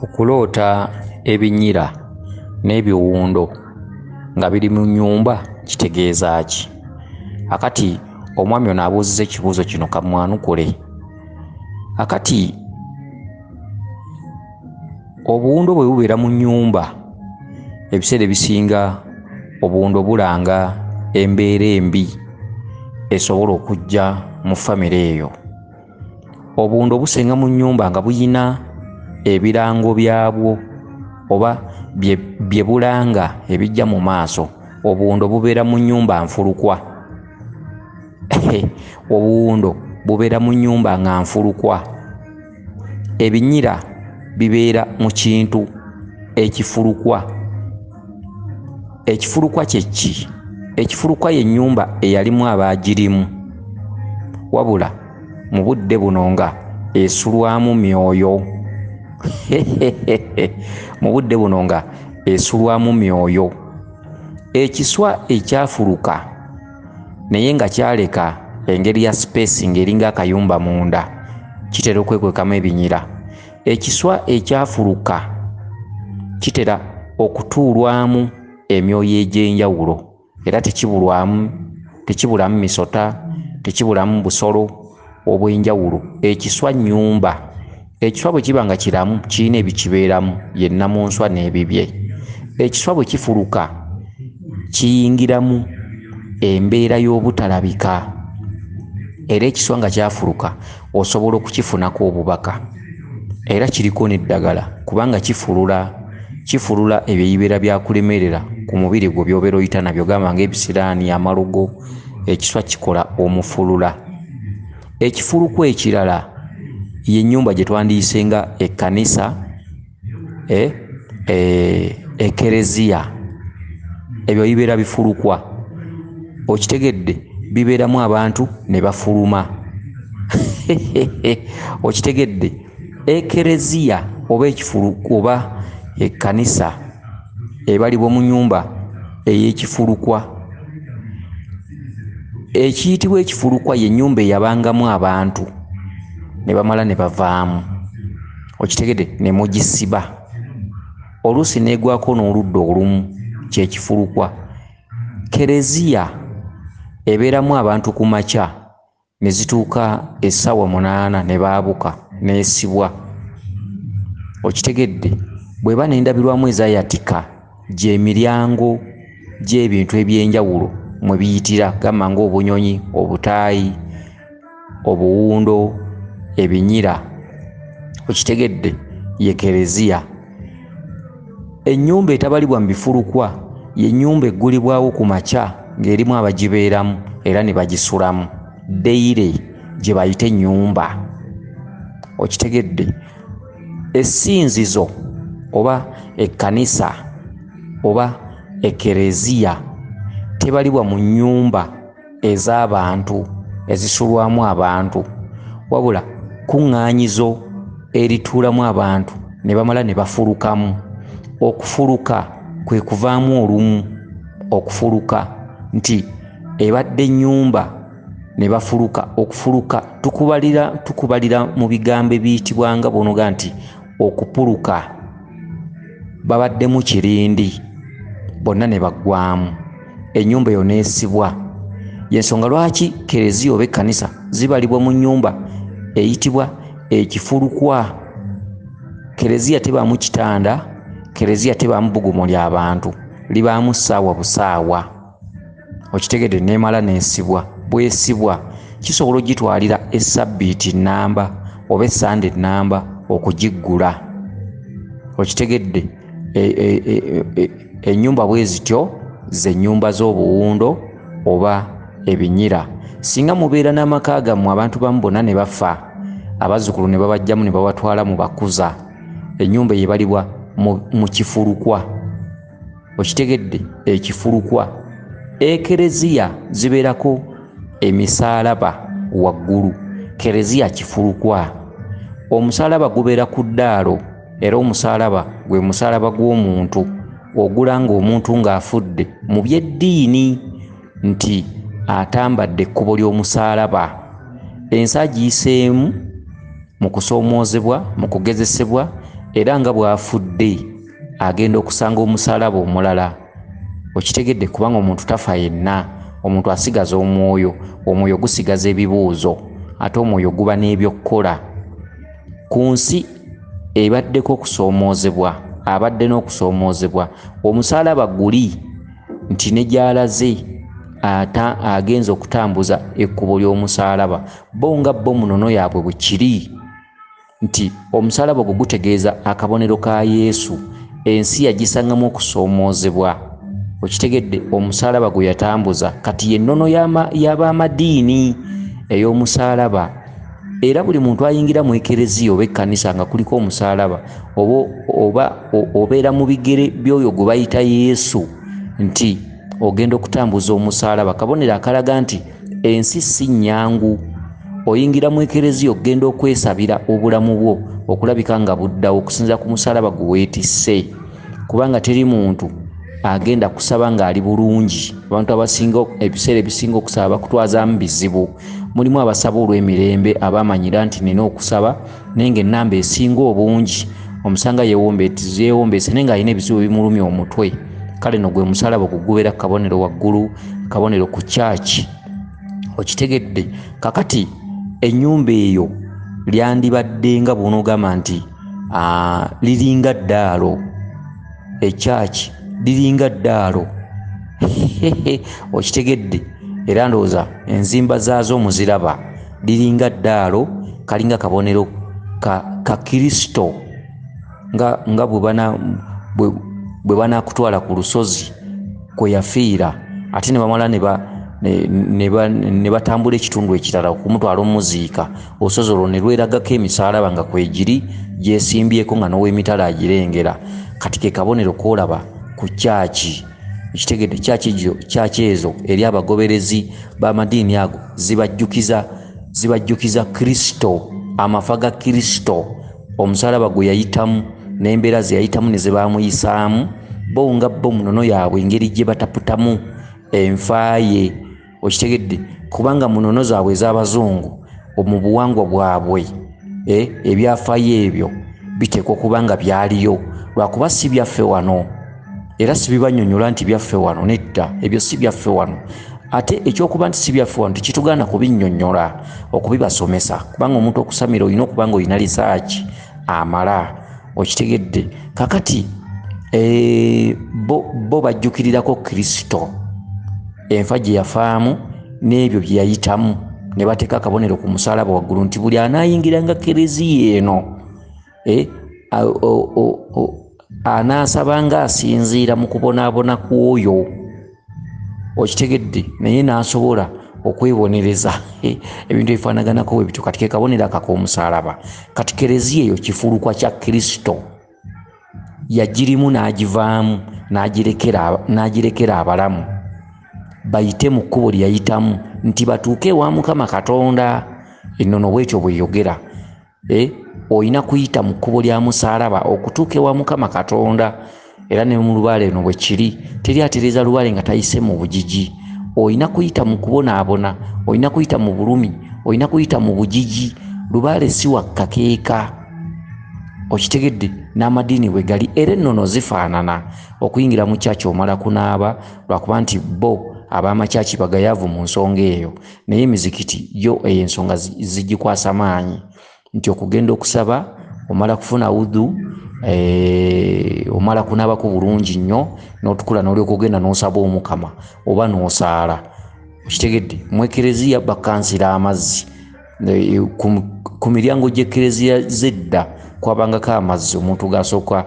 Okuloota ebinyira n'ebiwundo nga biri mu nnyumba kitegeeza ki? Akati omwami ono abuuzizza ekibuuzo kino kamwanukule. Akati obuwundo bwe bubeera mu nnyumba, ebiseera ebisinga obuwundo bulanga embeera embi esobola okujja mu famire eyo. Obuwundo busenga mu nnyumba nga buyina ebirango byabwo oba bye bulanga ebijja mu maaso. Obuwundo bubeera mu nnyumba nfulukwa. Obuwundo bubeera mu nnyumba nga nfulukwa. Ebinyira bibeera mu kintu ekifulukwa. Ekifulukwa kye ki? Ekifulukwa ye nnyumba eyalimu abaagirimu, wabula mu budde buno nga esulwamu myoyo. Mu budde buno nga esulwamu myoyo. Ekiswa ekyafuluka naye nga kyaleka engeri ya space ng'eringa akayumba munda, kitera okwekwekamu ebinyira. Ekiswa ekyafuluka kitera okutuulwamu emyoyo egy'enjawulo, era tekibulamu misota, tekibulamu busolo obw'enjawulo. Ekiswa nnyumba. Ekiswa bwe kiba nga kiramu kirina ebikibeeramu, ye nnamunswa n'ebibye. Ekiswa bwe kifuluka kiyingiramu embeera y'obutalabika, era ekiswa nga kyafuluka osobola okukifunako obubaka, era kiriko n'eddagala kubanga kifulula ebyo ebibeera byakulemerera ku mubiri gwo by'obeera oyita nabyo, gamba ng'ebisiraani, amalogo. Ekiswa kikola omufulula. Ekifulukwa ekirala ye nnyumba gye twandiyise nga ekkanisa, ekereziya. Ebyo bibeera bifulukwa. Okitegedde? Bibeeramu abantu ne bafuluma. Okitegedde? Ekereziya oba ekifulukwa oba ekkanisa ebalibwa mu nnyumba ey'ekifulukwa. Ekiyitibwa ekifulukwa ye nnyumba eyabangamu abantu ne bamala ne bavaamu. Okitegedde? Ne mugisiba, oluusi n'egwako n'oludda olumu, ky'ekifulukwa. Kereziya ebeeramu abantu ku makya ne zituuka essaawa 8 ne baabuka n'esibwa. Okitegedde? Bw'eba n'endabirwamu ezayatika, gy'emiryango gy'ebintu eby'enjawulo mwe biyitira, gamba ng'obunyonyi, obutaayi, obuwundo, ebinyira. Okitegedde? Ye kereziya. Ennyumba etabalibwa mu bifulukwa ye nnyumba eggulibwawo ku makya ng'erimu abagibeeramu era ne bagisulamu, deyire gye bayita ennyumba. Okitegedde? Essinzizo oba ekkanisa oba ekereziya tebalibwa mu nnyumba ez'abantu ezisulwamu abantu, wabula kuŋŋaanyizo erituulamu abantu ne bamala ne bafulukamu. Okufuluka kwe kuvaamu olumu. Okufuluka nti ebadde nnyumba ne bafuluka. Okufuluka tukubalira mu bigambo ebiyitibwa nga bw'onoga nti okupuluka. Babaddemu kirindi bonna ne baggwamu, ennyumba eyo n'esibwa. Y'ensonga lwaki kereziya oba ekkanisa zibalibwa mu nnyumba eyitibwa ekifulukwa. Kereziya tebaamu kitanda, kereziya tebaamu bbugumu ly'abantu, libaamu ssaawa busaawa. Okitegedde? N'emala n'esibwa. Bw'esibwa kisobola ogitwalira essabbiiti nnamba oba essande nnamba okugiggula. Okitegedde? Ennyumba bwe zityo ze nnyumba z'obuwundo oba ebinyira. Singa mubeera n'amaka gammwe abantu bamu bonna ne bafa, abazzukulu ne babajjamu ne babatwala mu bakuza, ennyumba eyo ebalibwa mu kifulukwa. Okitegedde? Ekifulukwa. Ekereziya zibeerako emisaalaba waggulu. Kereziya kifulukwa. Omusaalaba gubeera ku ddaalo, era omusaalaba gwe musaalaba gw'omuntu ogulanga omuntu ng'afudde mu by'eddiini nti atambadde ekkubo ly'omusaalaba. Ensi agiyiseemu mu kusoomoozebwa, mu kugezesebwa, Era nga bw'afudde agenda okusanga omusaalaba omulala. Okitegedde? Kubanga omuntu tafa yenna, omuntu asigaza omwoyo, omwoyo gusigaza ebibuuzo, ate omwoyo guba n'ebyokukola. Ku nsi ebaddeko okusoomoozebwa, abadde n'okusoomoozebwa. Omusaalaba guli nti ne gy'alaze agenza okutambuza ekkubo ly'omusaalaba. Bo nga bo mu nnono yaabwe bwe kiri nti omusaalaba ogwo gutegeeza akabonero ka Yesu. Ensi yagisangamu okusoomoozebwa. Okitegedde? Omusaalaba gwe yatambuza kati ye nnono y'abamadiini ey'omusaalaba. Era buli muntu ayingira mu ekereziya oba ekkanisa nga kuliko omusaalaba, oba obeera mu bigere by'oyo gwe bayita Yesu nti ogenda okutambuza omusaalaba. Kabonero akalaga nti ensi si nnyangu. Oyingira mu ekereziya okugenda okwesabira obulamu bwo okulabika nga buddawo okusinziira ku musaalaba gwe weetisse, kubanga teri muntu agenda kusaba ng'ali bulungi. Abantu abasinga ebiseera ebisinga okusaba bakutwazaamu bizibu. Mulimu abasaba olw'emirembe, abamanyira nti nina okusaba, naye ng'ennamba esinga obungi omusanga yeewombeese naye ng'alina ebizibu ebimulumya omutwe. Kale no gwe musaalaba ogwo gubeera kabonero waggulu, kabonero ku kyaki. Okitegedde? Kakati ennyumba eyo lyandibadde nga bw'onoogamba nti liringa ddaalo, ekyaki liringa ddaalo. Okitegedde? Era ndowooza enzimba zaazo muziraba, liringa ddaalo, kalinga kabonero ka Kristo, nga bwe banaakutwala ku lusozi kwe yafiira, ate ne bamala ne batambula ekitundu ekirala okumutwala omuziika. Olusozi olwo ne lweragako emisaalaba nga kwegiri gyesimbyeko nga n'ow'emitala agirengera. Kati ke kabonero k'olaba ku kyaki. Okitegedde? Kyaki ezo eri abagoberezi b'amadiini ago zibajjukiza Kristo, amafa ga Kristo, omusaalaba gwe yayitamu n'embeera ze yayitamu ne ze baamuyisaamu. Bo nga bo mu nnono yaabwe engeri gye bataputamu enfa ye. Okitegedde? Kubanga mu nnono zaabwe ez'abazungu, mu buwangwa bwabwe, ebyafaayo ebyo biteekwa okuba nga byaliyo, lwakuba si byaffe wano. Era si bibannyonnyola nti byaffe wano, nedda, ebyo si byaffe wano. Ate ekyokuba nti si byaffe wano tekitugaana kubinnyonnyola, okubibasomesa, kubanga omuntu okusamira olina okuba nga olina lisaaki amala. Okitegedde? Kakati bo bajjukirirako Kristo, enfa gye yafaamu n'ebyo bye yayitamu, ne bateeka akabonero ku musaalaba waggulu nti buli anaayingiranga kereziya eno anaasabanga asinziira mu kubonaabona kw'oyo. Okitegedde? Naye n'asobola okwebonereza ebintu ebifaanaganako bwe bityo. Kati ke kabonero ako ak'omusaalaba. Kati kereziya eyo kifulukwa kya Kristo, yagirimu n'agivaamu, n'agirekera abalamu bayite mu kkubo lye yayitamu nti batuuke ewa Mukama Katonda. Ennono bwetyo bweyogera. Olina kuyita mu kkubo lya musaalaba okutuuka ewa Mukama Katonda. Era ne mu lubaale eno bwe kiri, teri atereeza lubaale nga tayise mu bugigi. Olina kuyita mu kubonaabona, olina kuyita mu bulumi, olina kuyita mu bugigi. Lubaale si wa kakeeka. Okitegedde? N'amadiini bwe gali, era ennono zifaanana. Okuyingira mu kyaki omala kunaaba, lwakuba nti bo ab'amakyaki bagayaavu mu nsonga eyo, naye emizikiti yo eyo ensonga zigikwasa maanyi nti okugenda okusaba omala kufuna wudhu, omala kunaabako bulungi nnyo n'otukula n'olyoka ogenda n'osaba Omukama oba n'osaala. Okitegedde? Mu ekereziya bakansira amazzi. Ku miryango gy'ekereziya z'edda kwabangako amazzi omuntu g'asooka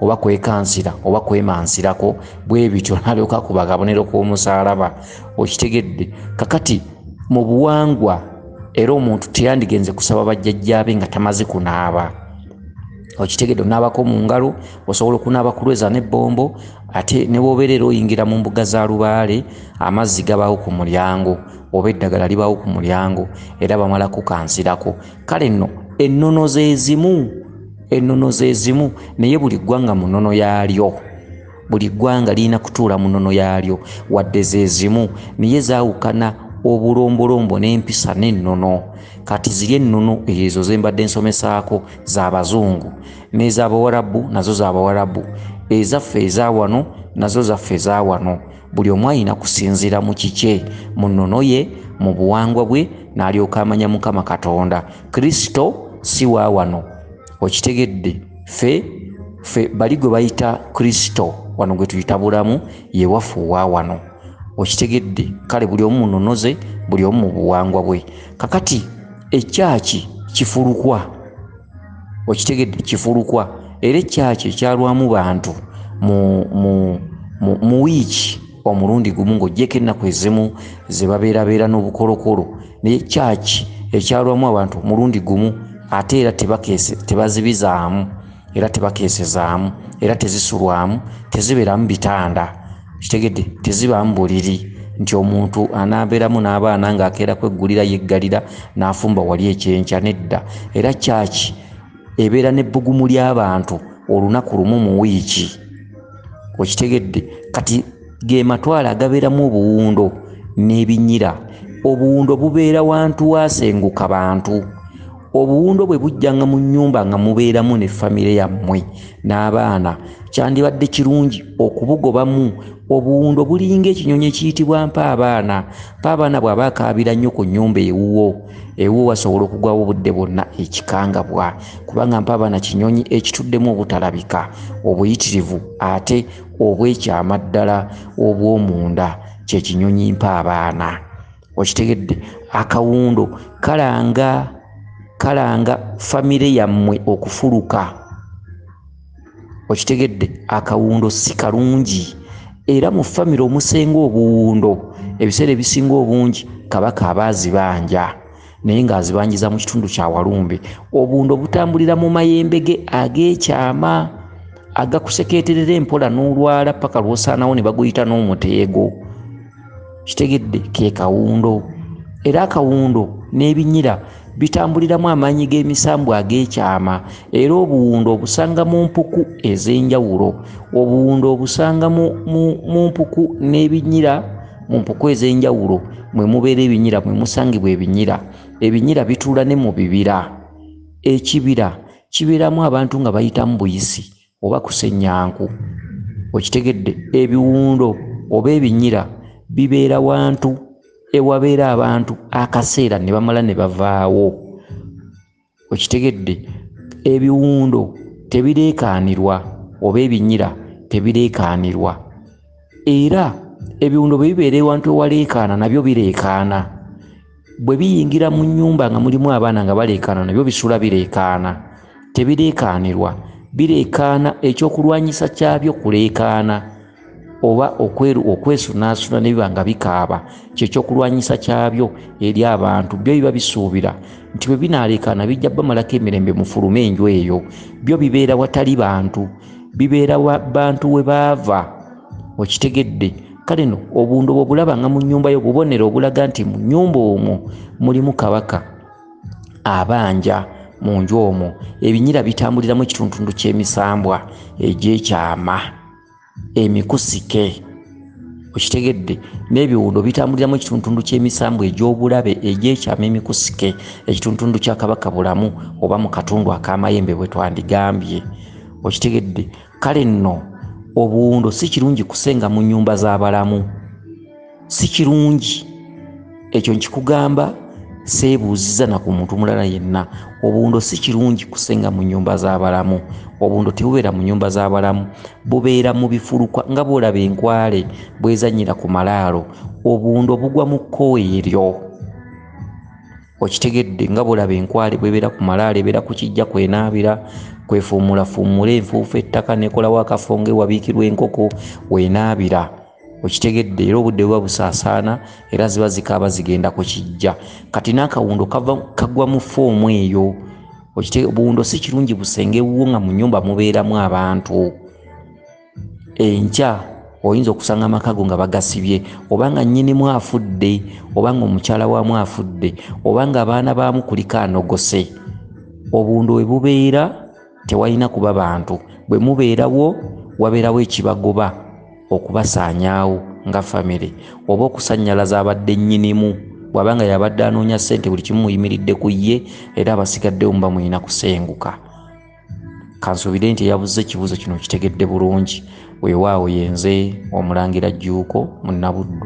oba kwekansira oba kwemansirako bwe bityo n'alyoka akuba akabonero k'omusaalaba. Okitegedde? Kakati mu buwangwa era omuntu teyandigenze kusaba bajjajjaabe nga tamaze kunaaba. Okitegedde? Onaabako mu ngalo, osobola okunaaba ku lweza n'ebbombo, ate ne bw'obeera era oyingira mu mbuga za lubaale, amazzi gabaawo ku mulyango oba eddagala libaawo ku mulyango, era bamala kukansirako. Kale nno ennono ze zimu, ennono ze zimu, naye buli ggwanga mu nnono yaalyo. Buli ggwanga lirina kutuula mu nnono yaalyo, wadde ze zimu, naye zaawukana Obulombolombo n'empisa n'ennono. Kati ziri ennono ezo ze mbadde nsomesaako z'abazungu, n'ez'abawarabu nazo z'abawarabu, ezaffe eza wano nazo zaffe eza wano. Buli omu alina kusinziira mu kikye, mu nnono ye, mu buwangwa bwe, n'alyoka amanya Mukama Katonda. Kristo si wa wano, okitegedde? Ffe bali gwe bayita Kristo wano gwe tuyita bulamu, ye waffe owa wano, okitegedde? Kale buli omu mu nnono ze, buli omu mu buwangwa bwe. Kakati ekyaki kifulukwa, okitegedde? Kifulukwa. Era ekyaki ekyalwamu bantu mu wiiki omulundi gumu, ng'oggyeko ennaku ezimu ze babeerabeera n'obukolokolo, naye kyaki ekyalwamu abantu omulundi gumu, ate era tebazibizaamu, era tebakeesezaamu, era tezisulwamu, tezibeeramu bitanda, kitegedde? Tezibaamu buliri nti omuntu anaabeeramu n'abaana ng'akeera kweggulira yeggalira n'afumba wali ekyenkya, nedda. Era kyaki ebeera n'ebbugumu ly'abantu olunaku lumu mu wiiki, okitegedde? Kati ge matwale agabeeramu obuwundo n'ebinyira. Obuwundo bubeera wantu wasenguka bantu. Obuwundo bwe bujjanga mu nnyumba nga mubeeramu ne famire yammwe n'abaana, kyandibadde kirungi okubugobamu. Obuwundo bulinga ekinyonyi ekiyitibwa mpaabaana. Mpaabaana bw'aba akaabira nnyo ku nnyumba ewuwo, ewuwo wasobola okugwawo obudde bwonna ekikangabwa, kubanga mpaabaana kinyonyi ekituddemu obutalabika obuyitirivu ate obwekyama ddala obw'omunda, kye kinyonyi mpaabaana, okitegedde? Akawundo kalanga famire yammwe okufuluka, okitegedde? Akawundo si kalungi. Era mu famire omusenga obuwundo ebiseera ebisinga obungi kabaka aba azibanja, naye ng'azibanjiza mu kitundu kya Walumbe. Obuwundo butambulira mu mayembe ge ag'ekyama agakusekeeterera empola n'olwala paka lw'osaanawo ne baguyita n'omuteego, kitegedde? Ke kawundo. Era akawundo n'ebinyira bitambuliramu amaanyi g'emisambwa ag'ekyama. Era obuwundo obusanga mu mpuku ez'enjawulo. Obuwundo obusanga mu mpuku n'ebinyira, mu mpuku ez'enjawulo mwe mubeera ebinyira, mwe musangibwa ebinyira. Ebinyira bituula ne mu bibira. Ekibira kibeeramu abantu nga bayitamu buyisi oba kusenyanku, okitegedde? Ebiwundo oba ebinyira bibeera wantu ewabeera abantu akaseera ne bamala ne bavaawo, okitegedde? Ebiwundo tebireekaanirwa oba ebinyira tebireekaanirwa. Era ebiwundo bwe bibeera ewantu ewaleekaana nabyo bireekaana. Bwe biyingira mu nnyumba nga mulimu abaana nga baleekaana nabyo bisula bireekaana. Tebireekaanirwa, bireekaana. Ekyokulwanyisa kyabyo kuleekaana oba okwesunaasuna ne biba nga bikaaba, kyekyokulwanyisa kyabyo eri abantu. Byo biba bisuubira nti bwe binaaleekaana bijja bamalako emirembe mufulume enju eyo. Byo bibeera watali bantu, bibeera bantu we baava, okitegedde? Kale nno obuwundo bw'obulaba nga mu nnyumba yo bubonero obulaga nti mu nnyumba omwo mulimu kabaka abanja mu nju omwo. Ebinyira bitambuliramu ekitundutundu ky'emisambwa egy'ekyama emikusike, okitegedde? N'ebiwundo bitambuliramu ekitundutundu ky'emisambwa egy'obulabe egy'ekyama emikusike, ekitundutundu kya kabaka bulamu oba mu katundu ak'amayembe bwe twandigambye, okitegedde? Kale nno obuwundo si kirungi kusenga mu nnyumba z'abalamu, si kirungi. Ekyo nkikugamba seebuuziza na ku muntu mulala yenna. Obuwundo si kirungi kusenga mu nnyumba z'abalamu. Obuwundo tebubeera mu nnyumba z'abalamu, bubeera mu bifulukwa nga bw'olaba enkwale bwezannyira ku malaalo. Obuwundo bugwa mu kkowe eryo, okitegedde? Nga bw'olaba enkwale bw'ebeera ku malaalo, ebeera ku kijja kwenaabira, kwefuumulafuumula enfuufu ettaka n'ekolawo akafo ng'ewabiikirwa enkoko wenaabira, okitegedde? Era obudde buba busaasaana, era ziba zikaaba zigenda ku kijja. Kati n'akawundo kagwa mu foomu eyo. Obuwundo si kirungi busenge ewuwo nga mu nnyumba mubeeramu abantu. Enkya oyinza okusanga amaka go nga bagasibye, oba nga nnyinimu afudde, oba nga omukyala waamu afudde, oba nga abaana baamu kuliko anogose. Obuwundo bwe bubeera tewalina kuba bantu. Bwe mubeerawo wabeerawo ekibagoba okubasaanyaawo nga famire, oba okusannyalaza abadde nnyinimu. Bw'aba nga yabadde anoonya ssente, buli kimu muyimiridde ku ye, era abasigaddewo muba mulina kusenguka. Kansuubire nti eyabuze ekibuuzo kino kitegedde bulungi. Weewaawo, yenze Omulangira Jjuuko Munnabuddu.